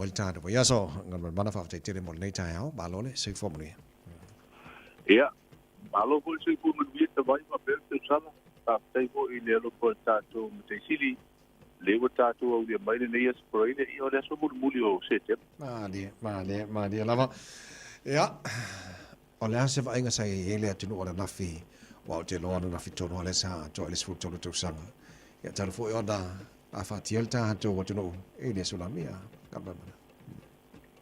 Ai le tatou vaiaso, Galumalemana faafetai tele mo lenei taeao, malo le soifua manuia. Ia, malo foi le soifua manuia Tavai faapea le tausaga. Faafetai foi i le alofa o le tatou Matai Sili, lea ua tatou aulia mai lenei Aso Faraile, ia o le aso mulimuli o Setema. Malie, malie, malie lava. Ia, o le a se vaaiga sa i ai le atunuu ananafi, aua ou te iloa ananafi tonu lava lea sa atoa i le 13 tausaga. Ia, talu foi ona afatia le tatou atunuu i le tsunami a Galumalemana.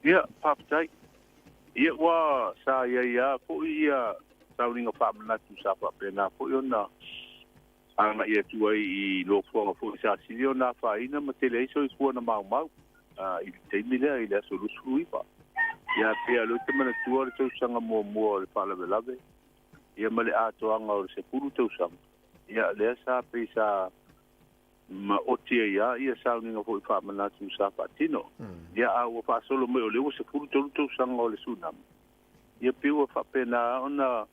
Ia, faafetai. Ia, ua sa i ai lava foi ia sauniga faamanatu sa faapena foi ona agai atu ai i nofoaga foi sa sili ona afaina ma tele ai soifua na maumau i le taimi lea i le aso 29. Ia, pei lava o lea ou te manatua le tausaga muamua o le faalavelave ia ma le atoaga o le 10 tausaga, ia lea sa pei sa maoti ai lava ia sauniga foi faamanatu sa faatino. Ia, a ua faasolo mai o lea ua 13 tausaga o le tsunami, ia pei ua faapena ona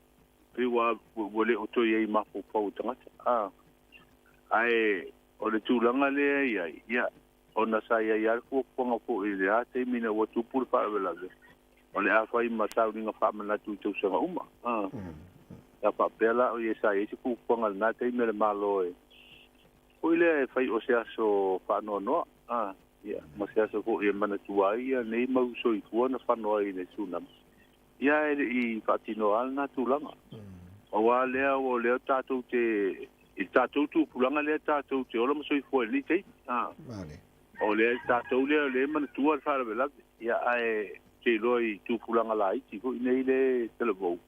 pei ua ua le o toe i ai mafaufau o tagata. A, ae o le tulaga lea e i ai, ia, ona sa i ai lava le fuafuaga foi i le a taimi ina ua tupu le faalavelave, o le a fai ma sauniga faamanatu i tausaga uma. A, sa faapea la o ia sa i ai se fuafuaga i lena taimi a le Malo e foi lea e fai o se aso faanoanoa, a, ia, ma se aso foi e manatua ai ia nei mau soifua na fano ai i le tsunami. Ia e le i faatinoa lava lena tulaga. Aua lea o lea tatou te i le tatou tupulaga lea tatou te ola ma soifua i lenei taimi. A. O lea tatou lea o lea e manatua le faalavelave. Ia ae ou te iloa i tupulaga laiti foi nei le talavou.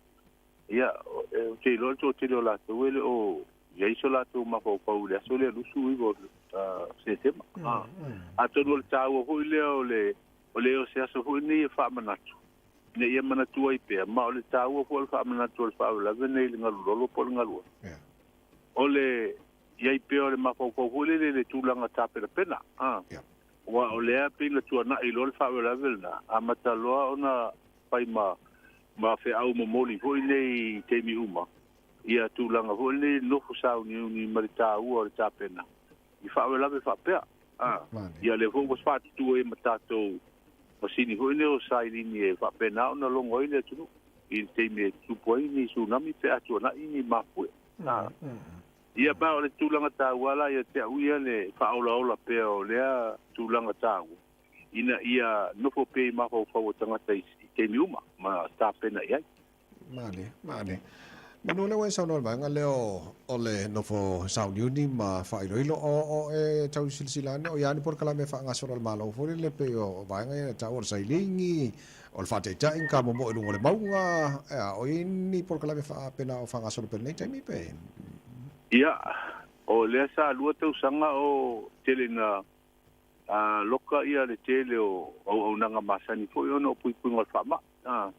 Ia ou te iloa le toatele o latou e le o i ai so latou mafaufau i le aso lea 29 o Setema. Atonu o le taua foi lea o le o le o se aso foi lenei e faamanatu ina ia manatua ai pea, ma o le taua foi o le faamanatu o le faalavelave lenei i le galu lolo po o le galu afi, o le i ai pea o le mafaufau foi lele i le tulaga tapenapena, a, aua o lea pei na tuanai loa le faalavelave lena, amata loa ona fai ma ma feau momoli foi nei i taimi uma, ia tulaga foi nei nofo sauniuni ma le taua o le tapena i faalavelave faapea. A, ia lea foi ua faatutu ai ma tatou masini foi nei o sailini e faapena ona logo ai le atunuu i le taimi e tutupu ai ni tsunami pe a tuanai ni mafuie. A, ia ma o le tulaga taua la ia te au ia le faaolaola pea o lea tulaga taua ina ia nofo pea i mafaufau o tagata i taimi uma ma tapena i ai. Male, male. Manu o lea ua e saunoa i le vaega lea o le nofo sauniuni ma faailoilo, o e tau silasila ane, o i a ni polokalame e faagasolo a le Malo foi lele pei o vaega ia e taua o le sailini, o le faataitai ni kamomoe i luga o le mauga, ea, o i ai ni polokalame faapena o faagasolo pea i lenei taimi pe? Ia, o lea sa lua tausaga o tele ina loka ia le tele o auaunaga masani foi ona o puipuiga o le faamai.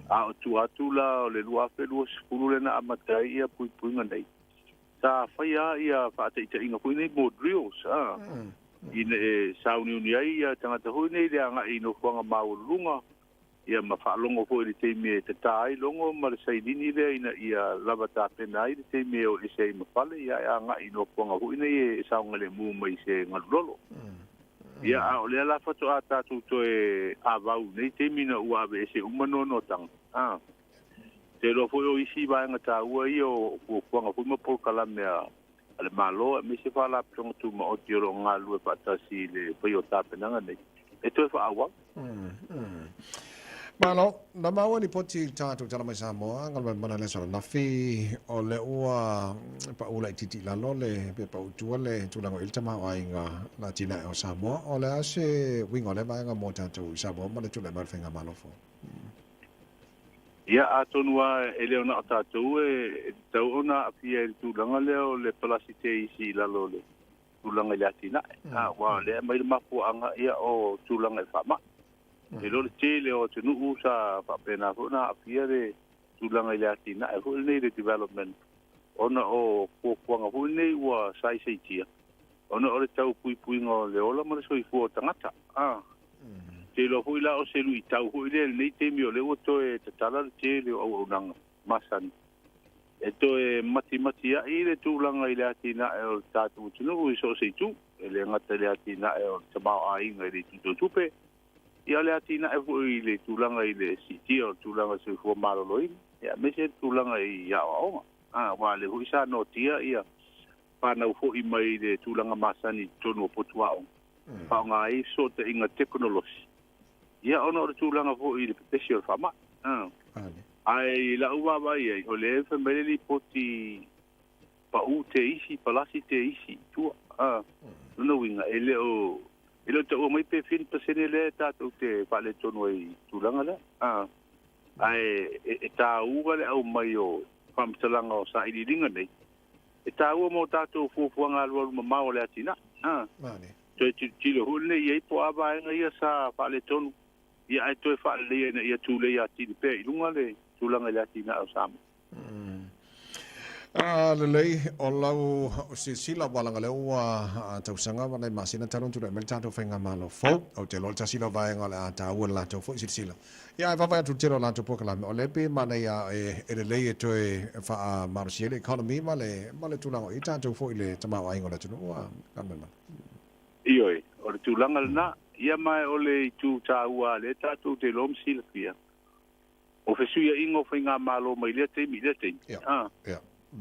A o tua atu la o le 2020 lea na amata ai ia puipuiga nei, sa faia ia faataitaiga foi nei mo drills, a, ina e sauniuni ai ia tagata foi nei i le agai i nofoaga maualuluga, ia ma faalogo foi i le taimi e tatā ai logo ma le sailini lea ina ia lava tapena ai le taimi e o ese ai ma fale, ia e agai i nofoaga foi nei e saogalemu mai se galulolo. Ia, a o lea la faatoa tatou toe avau i nei taimi ina ua aveese uma noanoataga, a. Te iloa foi o isi vaega taua ia o fuafuaga foi ma polokalame a le Malo aemaise Faalapotopotoga Tumaoti o lo o galulue faatasi i le faia o tapenaga nei e toe faaauau. Malo, na maua lipoti i le tatou tala mai Samoa, Galumalemana le aso ananafi, o lea ua pau laitiiti i lalo le, pe pau i tua le tulaga o i le tamaoaiga la atinae o Samoa. O le a se uiga o lea vaega mo tatou i Samoa ma le tulai mai o le Faigamalo fou? Ia, atonu lava e le o na o tatou e tatau ona aafia i le tulaga lea o le palasi teisi i lalo o le tulaga i le atinae. Aua o lea e aumai le mafuaaga ia o tulaga i faamai. E iloa le tele o atunuu sa faapena foi ona aafia le tulaga i le atinae foi lenei le development ona o fuafuaga foi nei ua saisaitia ona o le tau puipuiga o le ola ma le soifua o tagata. Te iloa foi la o se luitau foi lea i lenei taimi o lea ua toe tatala le tele o auaunaga masani e toe matimatiai le tulaga i le atinae o le tatou atunuu i so o se itu, e le gata i le atinae o le tamaoaiga i le itu tau tupe, Ia o le atinae foi i le tulaga i le siitia o le tulaga soifua maloloina, ia aemaise le tulaga i aoaoga. Aua o lea foi sa noatia ia fanau foi mai le tulaga masani i totonu o potu aoga, faaaoga ai fesootaiga tekonolosi, ia ona o le tulaga foi i le pepesi o le faamai. Ae i lau vaavaai i ai, o lea e fai mai le lipoti pau te isi, palasi te isi i tua. Lona uiga, e le o taua mai pe fia ni pasene lea tatou te faaletonu ai i tulaga lea. Ae e taua le aumai o faamatalaga o sailiiliga nei, e taua mo tatou fuafuaga alualu mamao o le atinae. Toe tilotilo foi lenei i ai po o a vaega ia sa faaletonu, ia ae toe faaleleia ina ia tulei atili pea i luga le tulaga i le atinae o Samoa. Lelei o lau silasila ua laga lea ua tausaga ma nai masina talu ona tulai mai le tatou faigamalo fou. Ou te iloa o le tasi lea o vaega o le a taua i le latou foi silasila. Ia ae vaavaai atu i le tele o latou polokalame, o lea e pei e manaia e lelei e toe faamalosia ai le economy ma le ma le tulaga o i ai tatou foi i le tamaoaiga o le atunuu. Kameamana. Ioe, o le tulaga lena. Ia ma o le itu taua lea tatou te iloa ma silafia, o fesuiaiga o faigamalo mai lea taimi i lea taimi.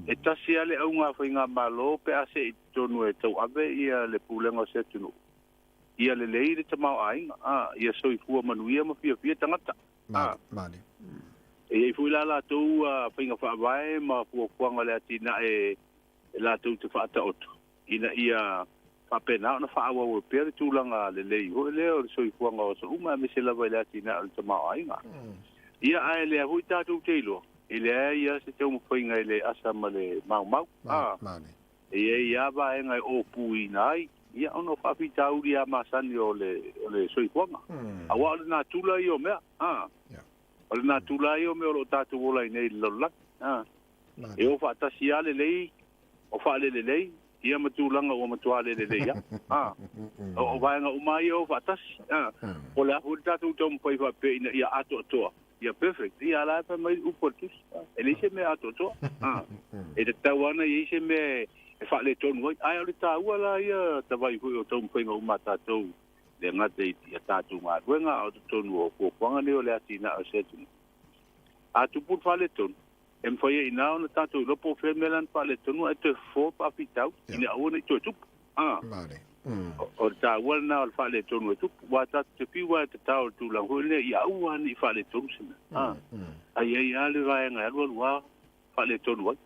E tasi lava le auga a faigamalo pe a see i totonu e tauave ia le pulega o se atunuu, ia lelei le tamaoaiga, ia soifua manuia ma fiafia tagata. E i ai foi la latou faiga faavae ma fuafuaga o le atinae e latou te faataoto, ina ia faapena ona faaauau ai pea le tulaga lelei foi lea o le soifuaga o aso uma, aemaise lava i le atinae o le tamaoaiga. Ia ae lea foi tatou te iloa, e leai lava se taumafaiga e le asa ma le maumau. E i ai lava vaega e opuina ai, ia ona o faafitauli lava masani o le soifuaga. Aua o le natura ia o mea. O le natura ia o mea o lo o tatou ola ai nei i le lalolagi. E o faatasi lava lelei, o faalelelei, ia ma tulaga ua matua lelelei lava. O vaega uma ia o faatasi. O le a foi le tatou taumafai faapea ina ia atoatoa, ia perfect, ia la e fai mai upu a le tusi. E leai se mea atoatoa. E tatau lava ona i ai se mea e faaletonu ai. Ae o le taua la ia tavai foi o taumafaiga uma a tatou, le gata i a tatou galuega, a o totonu o fuafuaga nei o le atinae o se atunuu. A tupu le faaletonu, e mafai ai i ina ona tatou iloa po o fea le mea la na faaletonu ae toe fofo faafitauli, ina aua ne i toe tupu. O le taua lena o le faaletonu e tupu. Aua tatou te fiu lava e tatao i le tulaga foi lea, ia aua ne i faaletonu se mea. Ae i ai lava le vaega e alualu lava faaletonu ai.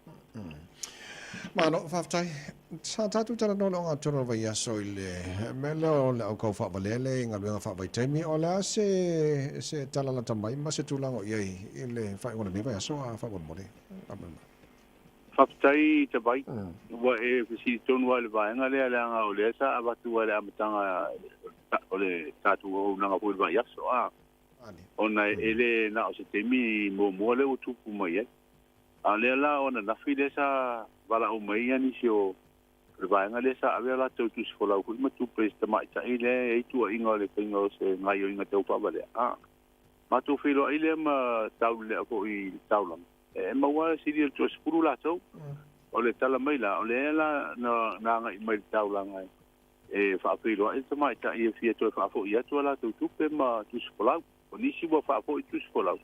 Malo, faafetai. Sa tatou talanoa i le ogatotonu o le vaiaso i le mea lea o le aukau faavalea lea i galuega faavaitaimi. O le a se tala lata mai ma se tulaga o i ai i le faaiuga o lenei vaiaso a faamolemole? Faafetai Tavai, ua e fesili tonu lava i le vaega lea, leaga o lea sa avatu lava i le amataga o le tatou auaunaga foi i le vaiaso, ona e le na o se taimi muamua lea ua tupu mai ai. A o lea la o ananafi lea sa valaau mai ai nisi o le vaega lea sa ave a latou tusi folau foi ma tupe i se tamaitai lea e i ai tuuaiga o le faiga o se gaoioiga tau faavalea. Matou feiloai lea ma taulelea foi i le taulaga, e maua sili o le 20 latou. O le tala mai la, o lea la na agai mai i le taulaga e faafeiloai le tamaitai e fia toe faafoi atu a latou tupe ma tusi folau. O nisi ua faafoi tusi folau,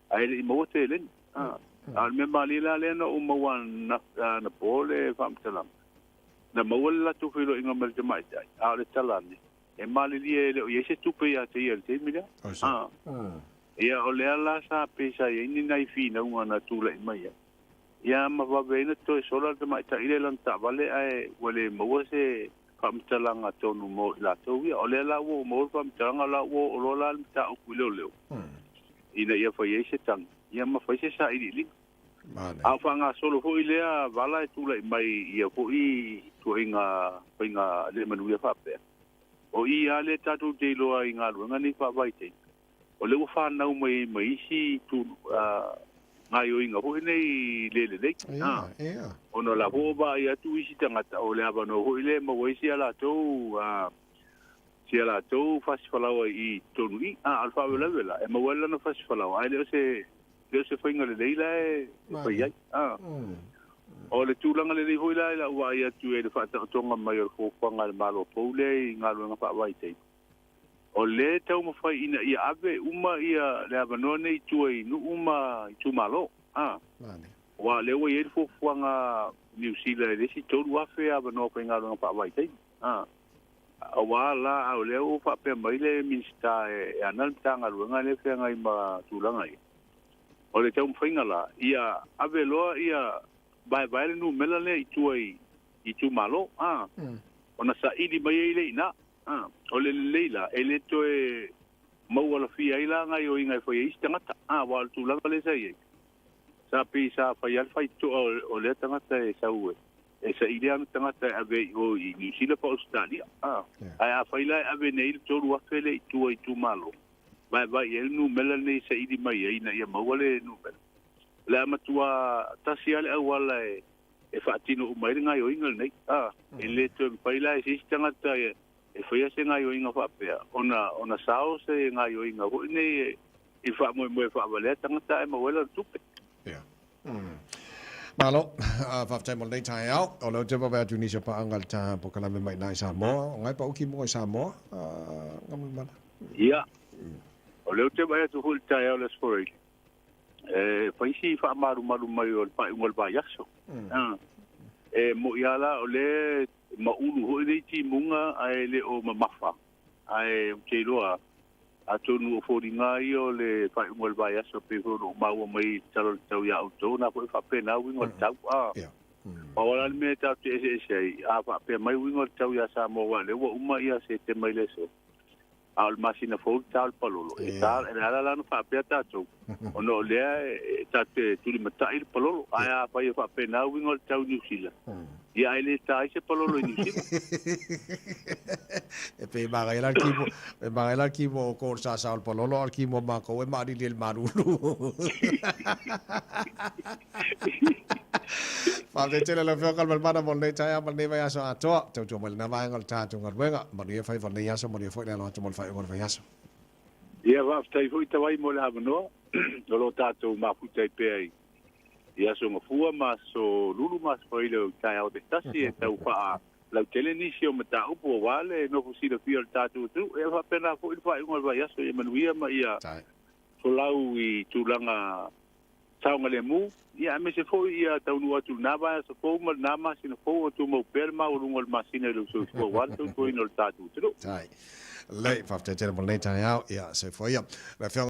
ae le i maua seleni. A o le mea malie la lea na ou maua na po le faamatalaga, na maua le latou feiloaiga ma le tamaitai, a o le tala ane, e malilie e le o i ai se tupe ia te ia i le taimi lea. Ia o lea la sa pei sa i ai ni nai finauga na tulai mai ai, ia ma vave ai na toe sola le tamaitai lea i lana taavale, ae ua le maua se faamatalaga tonu mo i latou ia. O lea la ua ou maua le faamatalaga, la ua oo loa la le mataupu i leoleo, ina ia fai ai se tagi, ia ma fai se sailiiliga. A o faagasolo foi lea vala e tulai mai ia foi tuaiga faiga le manuia faapea. O i lava lea tatou te iloa i galuega nei faavaitaimi, o lea ua fanau mai ai ma isi gaoioiga foi nei le lelei. Ona o la foi ua vaai atu isi tagata, o le avanoa foi lea e maua ai si a latou fasifalaoa i totonu i. A o le faavelavel la, e maua ai lana fasifalaoa, ae le o se faiga lelei la e fai ai. O le tulaga lelei foi la i lau vaai atu i le faataotoga mai o le fuafuaga a le Malo fou lea i galuega faavaitaimi. O lē taumafai ina ia ave uma ia le avanoa nei i tua i nuu ma itumalo. A. Aua o lea ua i ai le fuafuaga Niu Sila i le isi 3,000 avanoa faigaluega faavaitaimi. A. Aua la, a o lea ua faapea mai le Minisita e ana le Matagaluega lea e feagai ma tulaga ia. O le taumafaiga la, ia ave loa ia vaevae le numera lea i tua i itumalo. A. Ona saili mai ai lea i ina. A, o le lelei la, e le toe maualafia ai la gaioiga e fai ai isi tagata. A, aua o le tulaga lea sa i ai, sa pei sa fai lava le faitotoa o lea tagata e sau e saili ana tagata e ave i o i Niu Sila po o Ausetalia. A, ae a fai la e ave nei le 3,000 lea i tua i itumalo, vaevae i ai le numera lenei e saili mai ai ina ia maua le numera. O le a matua tasi lava le auala e e faatino uma ai le gaoioiga lenei. A, e le toe mafai la e se isi tagata e faia se gaoioiga faapea ona sao se gaoioiga foi nei i faamoemoe faavalea tagata ae maua ai lana tupe. Ia. Malo, faafetai mo lenei taeao. O lea ou te vaavaai atu i nisi o paaga i le ta polokalame mai i ina i Samoa. O ngai pau ki mua i Samoa, Galumalemana? Ia. O lea ou te vaai atu foi i le taeao o le Aso Faraile, e fai si faamalumalu mai o le faaiuga o le vaiaso. E mo'i lava la o lea maulu foi nei timuga ae le o mamafa, ae ou te iloa atonu o foliga ia o le faaiuga o le vaiaso pei foi ona ou maua mai i le tala o le tau ia outou, na foi e faapena uiga o le tau. Pau lava la le mea e tatou te eseese ai, a faapea mai uiga o le tau ia Samoa aua o lea ua uma ia Setema i le aso, a o le masina fou le ta o le palolo. E ta, e le ala la ona faapea tatou, ona o lea e tatou te tulimatai le palolo. Ae afai e faapena uiga o le tau i Niu Sila, ia ae le ta ai se palolo i Niu Sila. E pei e magaia la le kimo, e magaia la le kimo o ko o le sasa o le palolo, a o le kimo a makou e maalili e le malulu. Faafetai tele lau Afioga Galumalemana mo lenei taeao ma lenei vaiaso atoa. Tautua mai lena vaega o le tatou galuega. Manuia faiva o lenei aso, manuia foi le alo atu mo le faaiuga o le vaiaso. Ia, faafetai foi Tavai mo le avanoa o lo o tatou mafuta ai pea i aso Gafua ma aso Lulu ma aso Faraile o taeao taitasi e tau faalautele nisi o mataupu aua le nofo silafia o le tatou atunuu. Ia faapena foi le faaiuga o le vaiaso ia manuia ma ia folau i tulaga saogalemu, ia aemaise foi ia taunuu atu i lena vaiaso fou ma lena masina fou o tumau pea le maualuga o le masina i lou soifua aua le tautuaina o le tatou atunuu. Lei, faafetai tele mo lenei taeao. Ia, soifua ia. Le Afioga.